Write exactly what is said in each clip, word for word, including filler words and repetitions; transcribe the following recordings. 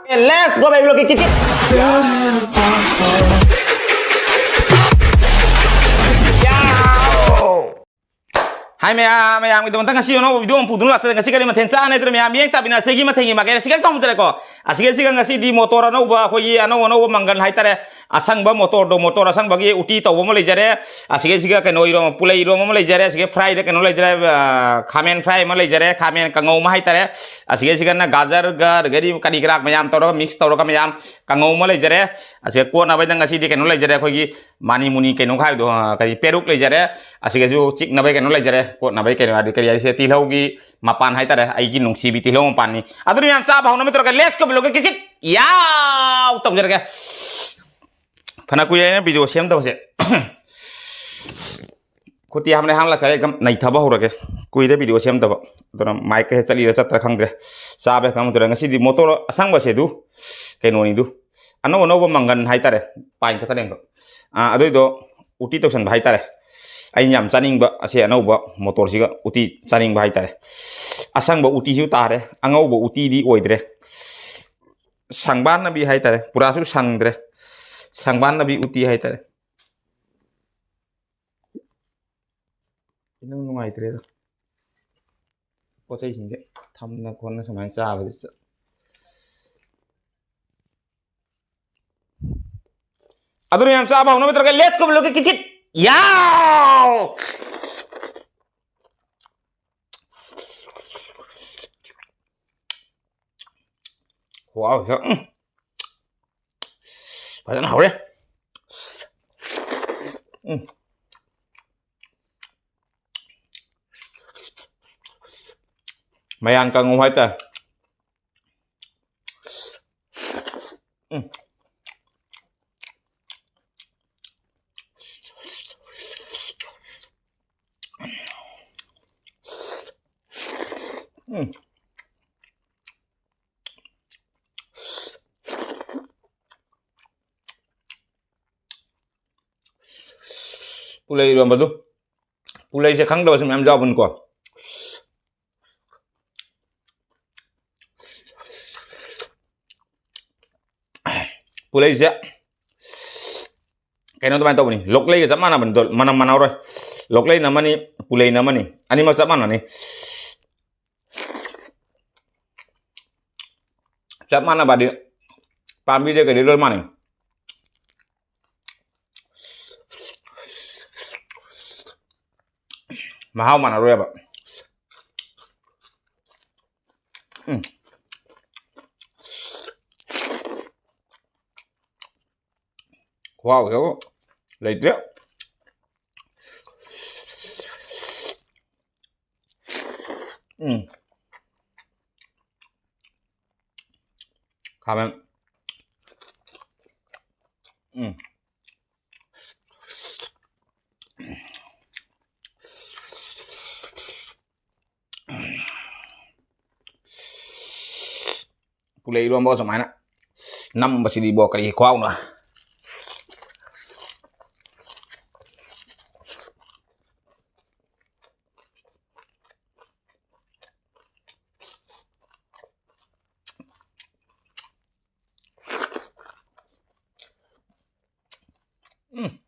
Let's go, baby, look at it. Hi, ꯃꯌꯥꯝ, ꯃꯌꯥꯝꯒꯤꯗꯃꯛꯇ ꯉꯁꯤ ꯑꯅꯧꯕ video ꯑꯃ ꯄꯨꯗꯨꯅ ꯂꯥꯛꯆꯔꯦ꯫ ꯉꯁꯤ ꯀꯔꯤ ꯃꯊꯦꯜ ꯆꯥꯅꯤ ꯍꯥꯏꯗꯨꯅ ꯃꯌꯥꯝ ꯌꯦꯡ ꯇꯥꯕꯤꯅ ꯑꯁꯤꯒꯤ ꯃꯊꯦꯜꯒꯤ ꯃꯥꯒꯦ ꯑꯁꯤꯒ ꯊꯝꯖꯔꯦꯀꯣ꯫ ꯑꯁꯤꯒ, ꯑꯁꯤꯒ ꯉꯁꯤꯗꯤ ꯃꯣꯇꯣꯔ ꯑꯅꯧꯕ, ꯑꯩꯈꯣꯏꯒꯤ ꯑꯅꯧ ꯑꯅꯧꯕ ꯃꯪꯒꯟ ꯍꯥꯏꯇꯥꯔꯦ, ꯑꯁꯪꯕ ꯃꯣꯇꯣꯔꯗꯣ, ꯃꯣꯇꯣꯔ ꯑꯁꯪꯕꯒꯤ ꯎꯇꯤ ꯇꯧꯕ ꯑꯃ ꯂꯩꯖꯔꯦ꯫ ꯑꯁꯤꯒ, ꯑꯁꯤꯒ ꯀꯩꯅꯣ ꯏꯔꯣꯝ, ꯄꯨꯂꯩ ꯏꯔꯣꯝ ꯑꯃ ꯂꯩꯖꯔꯦ꯫ ꯑꯁꯤꯒ fryꯗ ꯀꯩꯅꯣ ꯂꯩꯖꯔꯦ, ꯑ, ꯈꯥꯃꯦꯟ fry ꯑꯃ ꯂꯩꯖꯔꯦ, ꯈꯥꯃꯦꯟ ꯀꯥꯡꯉꯧ ꯑꯃ ꯍꯥꯏꯇꯥꯔꯦ꯫ ꯑꯁꯤꯒ, ꯑꯁꯤꯒꯅ ꯒꯥꯖꯔꯒ ꯑꯗꯒꯤꯗꯤ ꯀꯔꯤ ꯀꯔꯥ ꯃꯌꯥꯝ ꯇꯧꯔꯒ, mix ꯇꯧꯔꯒ ꯃꯌꯥꯝ ꯀꯥꯡꯉꯧ ꯑꯃ ꯂꯩꯖꯔꯦ꯫ ꯑꯁꯤꯒ ꯀꯣꯠꯅꯕꯩꯗ ꯉꯁꯤꯗꯤ ꯀꯩꯅꯣ ꯂꯩꯖꯔꯦ, ꯑꯩꯈꯣꯏꯒꯤ ꯃꯥꯅꯤ ꯃꯨꯅꯤ ꯀꯩꯅꯣ ꯈꯥꯏꯕꯗꯣ, ꯑ, ꯀꯔꯤ, ꯄꯦꯔꯨꯛ ꯂꯩꯖꯔꯦ꯫ ꯑꯁꯤꯒꯁꯨ ꯆꯤꯛꯅꯕꯩ ꯀꯩꯅꯣ ꯂꯩꯖꯔꯦ, ꯀꯣꯠꯅꯕꯩ ꯀꯩꯅꯣ, ꯑꯗꯩ ꯀꯔꯤ ꯍꯥꯏꯁꯦ, ꯇꯤꯜꯍꯧꯒꯤ ꯃꯄꯥꯟ ꯍꯥꯏꯇꯥꯔꯦ, ꯑꯩꯒꯤ ꯅꯨꯡꯁꯤꯕꯤ ꯇꯤꯜꯍꯧ ꯃꯄꯥꯟꯅꯤ꯫ ꯑꯗꯨꯅ ꯌꯥꯝ ꯆꯥꯕ ꯍꯧꯅꯕ ꯇꯧꯔꯒ, let's go vlogꯒ ꯀꯤꯠ ꯀꯤꯠ ꯌꯥꯎ ꯇꯧꯖꯔꯒꯦ꯫ ꯐꯅ ꯀꯨꯏꯔꯦ ꯑꯩꯅ video ꯁꯦꯝꯗꯕꯁꯦ꯫ ꯈꯨꯠꯇꯤ ꯍꯥꯝꯂꯦ ꯍꯥꯝꯂꯛꯈ꯭ꯔꯦ, ꯑꯦꯛꯗꯝ ꯅꯩꯊꯕ ꯍꯧꯔꯒꯦ꯫ ꯀꯨꯏꯔꯦ video ꯁꯦꯝꯗꯕ꯫ ꯑꯗꯨꯅ micꯀ ꯍꯦꯛ ꯆꯠꯂꯤꯔ ꯆꯠꯇ꯭ꯔꯥ ꯈꯪꯗ꯭ꯔꯦ꯫ ꯆꯥꯕ ꯍꯦꯛ ꯈꯪꯍꯧꯗ꯭ꯔꯦ꯫ ꯉꯁꯤꯗꯤ ꯃꯣꯇꯣꯔ ꯑꯁꯪꯕꯁꯦ ꯑꯗꯨ ꯀꯩꯅꯣꯅꯤꯗꯨ꯫ ꯑꯅꯧ ꯑꯅꯧꯕ ꯃꯪꯒꯟ ꯍꯥꯏꯇꯥꯔꯦ꯫ ꯄꯥꯏꯟ ꯆꯠꯈ꯭ꯔꯦ ꯑꯃꯨꯛꯀ꯫ ꯑꯥ, ꯑꯗꯨꯏꯗꯣ ꯎꯇꯤ ꯇꯧꯁꯟꯕ ꯍꯥꯏꯇꯥꯔꯦ꯫ ꯑꯩꯅ ꯌꯥꯝ ꯆꯥꯅꯤꯡꯕ ꯑꯁꯤ ꯑꯅꯧꯕ ꯃꯣꯇꯣꯔꯁꯤꯒ ꯎꯇꯤ ꯆꯥꯅꯤꯡꯕ ꯍꯥꯏꯇꯥꯔꯦ꯫ ꯑꯁꯪꯕ ꯎꯇꯤꯁꯨ ꯇꯥꯔꯦ꯫ ꯑꯉꯧꯕ ꯎꯇꯤꯗꯤ ꯑꯣꯏꯗ꯭ꯔꯦ꯫ ꯁꯪꯕꯥꯟꯅꯕꯤ ꯍꯥꯏꯇꯥꯔꯦ꯫ ꯄꯨꯔꯥꯁꯨ ꯁꯪꯗ꯭ꯔꯦ꯫ ꯁꯪꯕꯥꯟꯅꯕꯤ ꯎꯇꯤ ꯍꯥꯏꯇꯥꯔꯦ꯫ ꯏꯅꯨꯡ ꯅꯨꯡꯉꯥꯏꯇ꯭ꯔꯦꯗ꯫ ꯄꯣꯠ ꯆꯩꯁꯤꯡꯁꯦ ꯊꯝꯅ ꯈꯣꯠꯅ ꯁꯨꯃꯥꯏꯅ ꯆꯥꯕꯁꯤ꯫ ꯑꯗꯨꯅ ꯌꯥꯝ ꯆꯥꯕ ꯍꯧꯅꯕ ꯇꯧꯔꯒ, let's go vlogꯀꯤ ꯀꯤꯠ ꯀꯤꯠ ꯌꯥꯎ! Wow, ꯁꯤꯗ, ꯎꯝ꯫ ꯐꯖꯅ ꯍꯧꯔꯦ꯫ ꯎꯝ꯫ ꯃꯌꯥꯟ ꯀꯥꯡꯉꯧ ꯍꯥꯏꯇꯥꯔꯦ꯫ ꯎꯝ꯫ ꯎꯝ꯫ ꯄꯨꯂꯩ ꯏꯔꯣꯝꯕꯗꯨ꯫ ꯄꯨꯂꯩꯁꯦ ꯈꯪꯗꯕꯁꯨ ꯃꯌꯥꯝ ꯌꯥꯎꯕꯅꯤꯀꯣ꯫ ꯄꯨꯂꯩꯁꯦ ꯀꯩꯅꯣ ꯑꯗꯨꯃꯥꯏꯅ ꯇꯧꯕꯅꯤ, ꯂꯣꯛꯂꯩꯒ ꯆꯞ ꯃꯥꯟꯅꯕꯅꯤ꯫ ꯑꯗꯣ ꯃꯅꯝ ꯃꯥꯟꯅꯔꯣꯏ꯫ ꯂꯣꯛꯂꯩꯅ ꯑꯃꯅꯤ, ꯄꯨꯂꯩꯅ ꯑꯃꯅꯤ, ꯑꯅꯤꯃꯛ ꯆꯞ ꯃꯥꯟꯅꯅꯤ꯫ ꯆꯞ ꯃꯥꯟꯅꯕꯗꯤ ꯄꯥꯝꯕꯤꯗ ꯀꯩꯗꯤ ꯂꯣꯏ ꯃꯥꯟꯅꯩ꯫ ꯃꯍꯥꯎ ꯃꯥꯟꯅꯔꯣꯏꯕ꯫ ꯎꯝ꯫ ꯈꯨꯍꯥꯎꯁꯤꯕꯨ ꯂꯩꯇ꯭ꯔꯦ꯫ ꯎꯝ꯫ ꯈꯥꯃꯦꯟ꯫ ꯎꯝ꯫ ꯄꯨꯂꯩ ꯏꯔꯣꯝꯕꯒ ꯁꯨꯃꯥꯏꯅ ꯅꯝꯕꯁꯤꯗꯤꯕꯣ ꯀꯔꯤ ꯈꯨꯍꯥꯎꯅꯣ꯫ ꯎꯝ꯫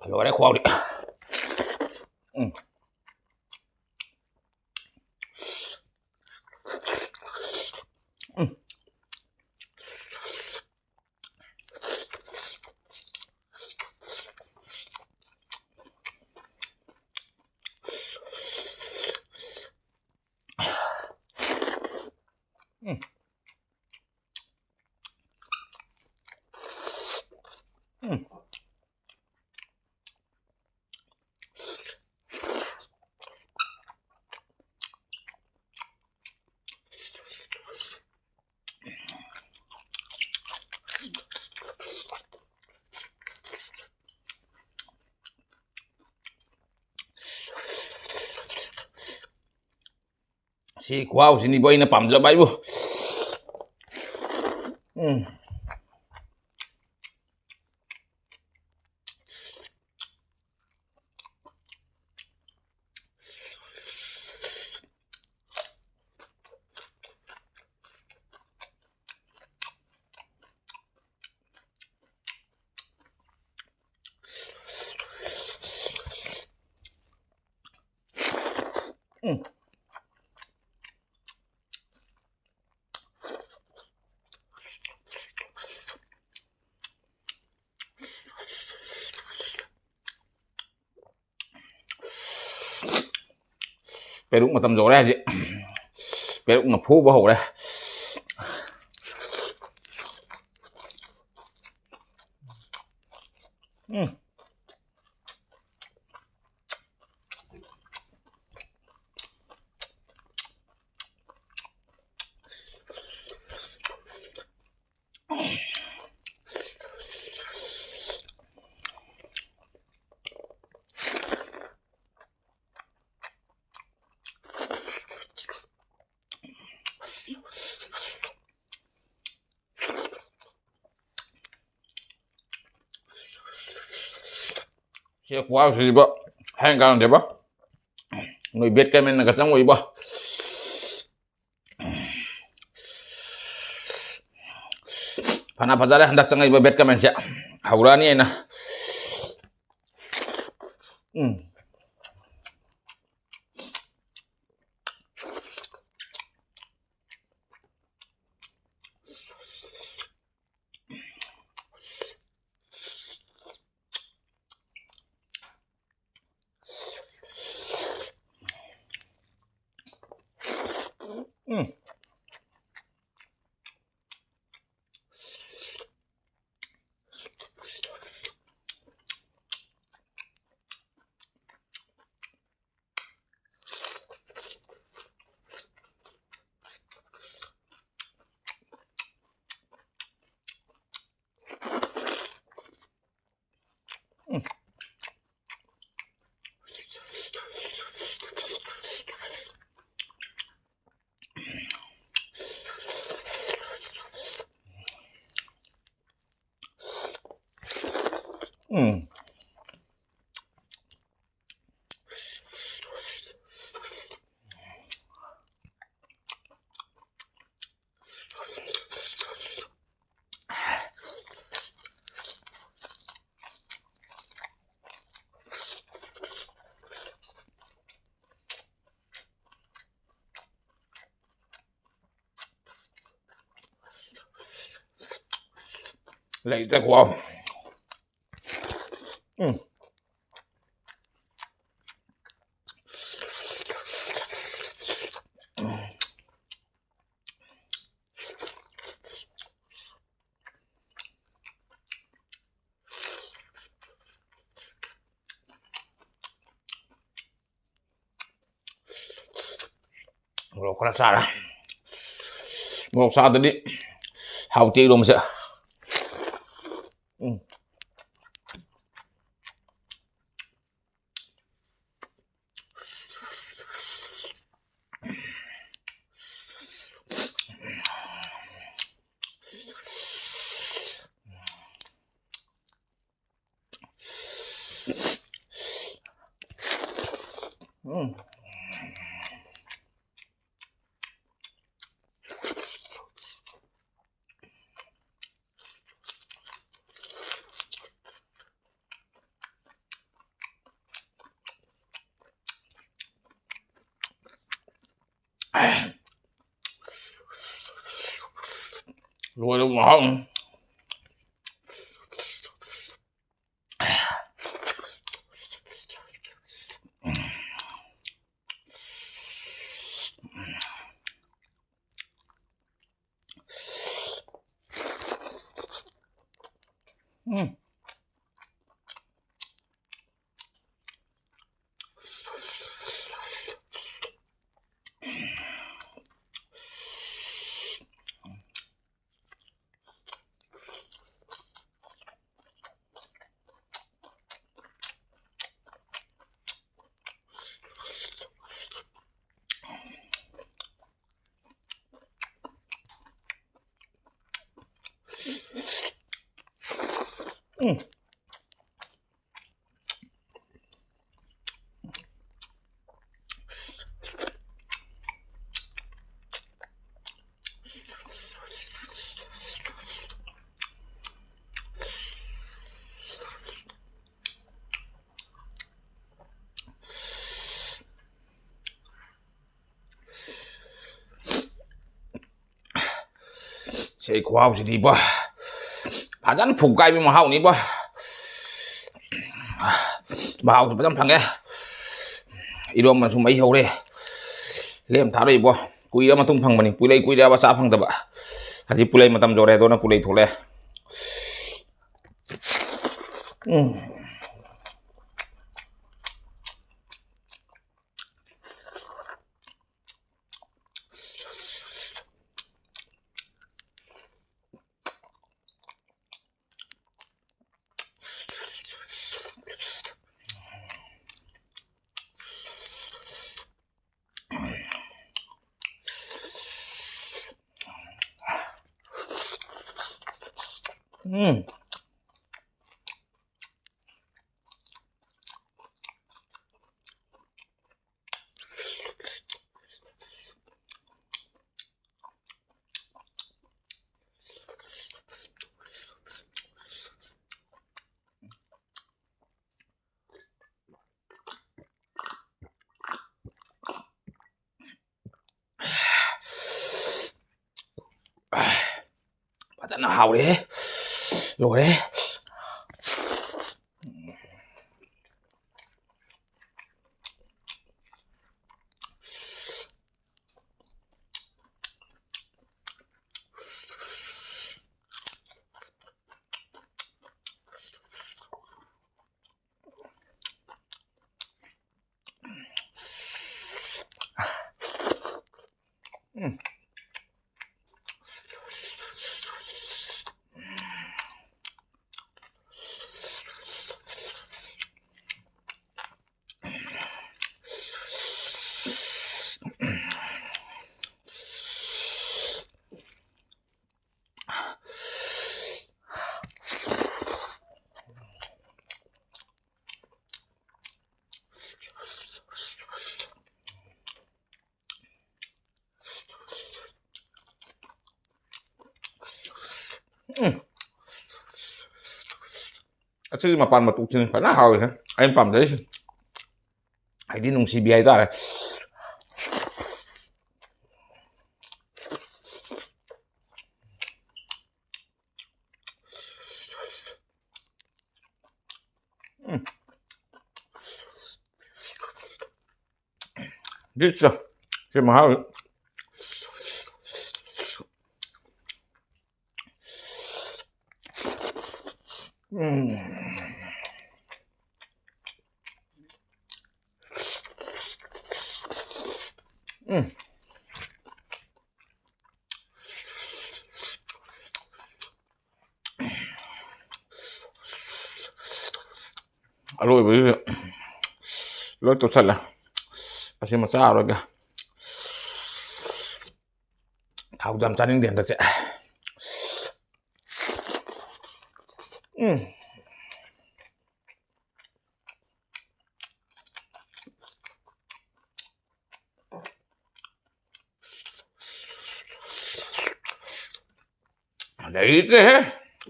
ꯂꯣꯏꯔꯦ ꯈꯨꯍꯥꯎꯗꯤ꯫ ꯎꯝ꯫ ꯎꯝ꯫ ꯎꯝ꯫ ꯎꯝ꯫ ꯁꯤ ꯈꯨꯍꯥꯎꯁꯤꯅꯤꯕꯨ ꯑꯩꯅ ꯄꯥꯝꯖꯕ ꯍꯥꯏꯕꯨ꯫ ꯎꯝ꯫ ꯄꯦꯔꯨꯛ ꯃꯇꯝ ꯌꯧꯔꯦ ꯍꯧꯖꯤꯛ꯫ ꯄꯦꯔꯨꯛꯅ ꯐꯨꯕ ꯍꯧꯔꯦ꯫ ꯎꯝ꯫ ꯁꯤ ꯈꯨꯍꯥꯎꯁꯤꯗꯤꯕ ꯍꯥꯏꯔ ꯀꯥꯟꯅꯗꯦꯕ꯫ ꯅꯣꯏ bad commentꯅꯒ ꯆꯪꯉꯣꯏꯕ꯫ ꯐꯅ ꯐꯖꯔꯦ ꯍꯟꯗꯛ ꯆꯪꯉꯛꯏꯕ bad commentꯁꯦ꯫ ꯍꯧꯔꯛꯑꯅꯤ ꯑꯩꯅ꯫ ꯎꯝ꯫ ꯎꯝ꯫ ꯎꯝ꯫ ꯂꯩꯇꯦ ꯈꯨꯍꯥꯎ꯫ ꯎꯝ꯫ ꯈꯔ ꯆꯥꯔꯦ꯫ ꯃꯣꯔꯣꯛ ꯆꯥꯗꯗꯤ ꯍꯥꯎꯇꯦ ꯏꯔꯣꯝꯕꯁꯦ꯫ ꯎꯝ꯫ ꯎꯝ꯫ ꯂꯣꯏꯔꯦ ꯃꯍꯥꯎ꯫ ꯎꯝ꯫ ꯎꯝ꯫ ꯁꯤ ꯑꯩ ꯈꯨꯍꯥꯎꯁꯤꯗꯤꯕꯣ꯫ ꯐꯖꯅ ꯐꯨꯒꯥꯏꯕꯤ ꯃꯍꯥꯎꯅꯤꯕꯣ꯫ ꯃꯍꯥꯎꯁꯨ ꯐꯖꯅ ꯐꯪꯉꯦ꯫ ꯏꯔꯣꯝꯕꯁꯨ ꯃꯩ ꯍꯧꯔꯦ꯫ ꯂꯦꯝ ꯊꯥꯔꯣꯏꯕꯣ꯫ ꯀꯨꯏꯔ ꯃꯇꯨꯡ ꯐꯪꯕꯅꯤ꯫ ꯄꯨꯂꯩ ꯀꯨꯏꯔꯦꯕ ꯆꯥ ꯐꯪꯗꯕ꯫ ꯍꯧꯖꯤꯛ ꯄꯨꯂꯩ ꯃꯇꯝ ꯌꯧꯔꯦ, ꯑꯗꯨꯅ ꯄꯨꯂꯩ ꯊꯣꯛꯂꯛꯑꯦ꯫ ꯎꯝ꯫ ꯎꯝ꯫ ꯐꯖꯅ ꯍꯥꯎꯔꯦꯍꯦ꯫ ꯂꯣꯏꯔꯦ꯫ ꯎꯝ꯫ ꯎꯝ꯫ ꯑꯁꯤꯒꯤ ꯃꯄꯥꯟ ꯃꯇꯣꯛꯁꯤꯅꯤ ꯐꯖꯅ ꯍꯥꯎꯔꯤꯁꯦ, ꯑꯩꯅ ꯄꯥꯝꯖꯔꯤꯁꯦ꯫ ꯍꯥꯏꯗꯤ ꯅꯨꯡꯁꯤꯕꯤ ꯍꯥꯏꯇꯥꯔꯦ꯫ ꯎꯝ꯫ ꯗꯤꯁ ꯁꯤ ꯃꯍꯥꯎ꯫ ꯎꯝ꯫ ꯎꯝ꯫ ꯑꯔꯣꯏꯕꯁꯤꯗ ꯂꯣꯏ ꯇꯣꯠꯁꯜꯂꯦ꯫ ꯑꯁꯤꯃ ꯆꯥꯔꯔꯣꯏꯒꯦ꯫ ꯊꯥꯎꯗꯨ ꯌꯥꯝ ꯆꯥꯅꯤꯡꯗꯦ ꯍꯟꯗꯛꯁꯦ꯫ ꯂꯩꯇꯦꯍꯦ꯫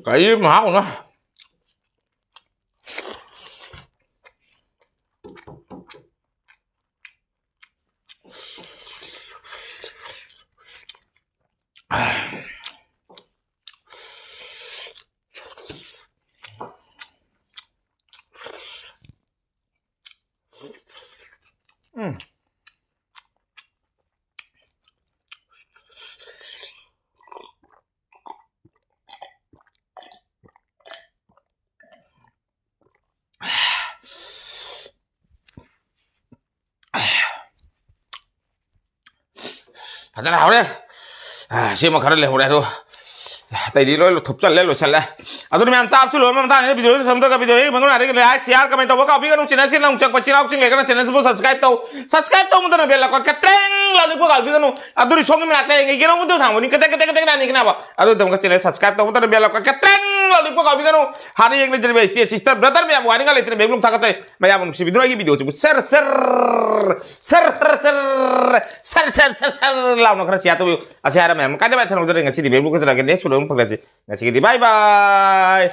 ꯀꯔꯤ ꯃꯍꯥꯎꯅꯣ? ꯎꯝ꯫ ꯐꯖꯅ ꯍꯧꯔꯦ꯫ ꯑꯥ, ꯁꯤꯃ ꯈꯔ ꯂꯩꯍꯧꯔꯦ ꯑꯗꯣ꯫ ꯑꯇꯩꯗꯤ ꯂꯣꯏ ꯊꯨꯞꯆꯜꯂꯦ, ꯂꯣꯏꯁꯜꯂꯦ꯫ ꯑꯗꯨꯅ ꯃꯌꯥꯝ ꯆꯥꯕꯁꯨ ꯂꯣꯏꯔ ꯃꯇꯥꯡꯁꯤꯗ video ꯁꯝꯗꯒ video ꯌꯦꯡꯕ ꯉꯝꯗ꯭ꯔꯗꯤ like, share, comment ꯇꯧꯕ ꯀꯥꯎꯕꯤꯒꯅꯨ꯫ Channel ꯁꯤ ꯅꯧ ꯆꯪꯉꯛꯄ ꯏꯆꯤꯟ ꯏꯅꯥꯎꯁꯤꯡ ꯂꯩꯔꯒꯅ channel ꯁꯤꯕꯨ subscribe ꯇꯧ꯫ Subscribe ꯇꯧꯕ ꯃꯇꯝꯗ bell icon ꯀꯇ꯭ꯔꯦꯡ ꯂꯥꯎ ꯅꯤꯛꯄ ꯀꯥꯎꯕꯤꯒꯅꯨ꯫ ꯑꯗꯨꯗꯤ ꯁꯣꯝꯒꯤ ꯃꯅꯥꯛꯇ ꯌꯦꯡꯒꯦ ꯀꯩꯅꯣꯝ ꯊꯥꯡꯕꯅꯤ ꯀꯇꯦꯛ ꯀꯇꯦꯛ ꯀꯇꯦꯛ ꯅꯥꯅꯤꯡꯒꯅꯕ꯫ ꯑꯗꯨ ꯃꯇꯝꯗ channel subscribe ꯇꯧꯕ ꯃꯇꯝꯗ bell icon ꯀꯇ꯭ꯔꯦꯡ ꯂꯥꯎ ꯅꯤꯛꯄ ꯀꯥꯎꯕꯤꯒꯅꯨ꯫ ꯍꯥꯟꯅ ꯌꯦꯡꯂꯤꯗ꯭ꯔꯤꯕ ꯏꯆꯦ sister brother ꯃꯌꯥꯝ ꯋꯥꯅꯤꯡꯉꯥꯏ ꯂꯩꯇꯅ ꯃꯌꯥꯝ ꯊꯥꯒꯠꯆꯔꯤ꯫ ꯃꯌꯥꯝ ꯅꯨꯡꯁꯤꯕꯤꯗꯨꯅ ꯑꯩꯒꯤ video ꯁꯤꯕꯨ share share share share share share share ꯂꯥꯎꯅ ꯈꯔ share ꯇꯧꯕꯤꯌꯨ꯫ ꯑꯁꯤ ꯍꯥꯏꯔ ꯃꯌꯥꯝ ꯀꯥꯏꯗ ꯊꯝꯍꯧꯗ꯭ꯔꯦ꯫ ꯉꯁꯤꯗꯤ video ꯈꯛꯇ ꯂꯥꯛꯀꯦ꯫ Next video ꯑꯃꯨꯛ ꯐꯪꯅꯁꯤ꯫ ꯉꯁꯤꯒꯤꯗꯤ bye bye꯫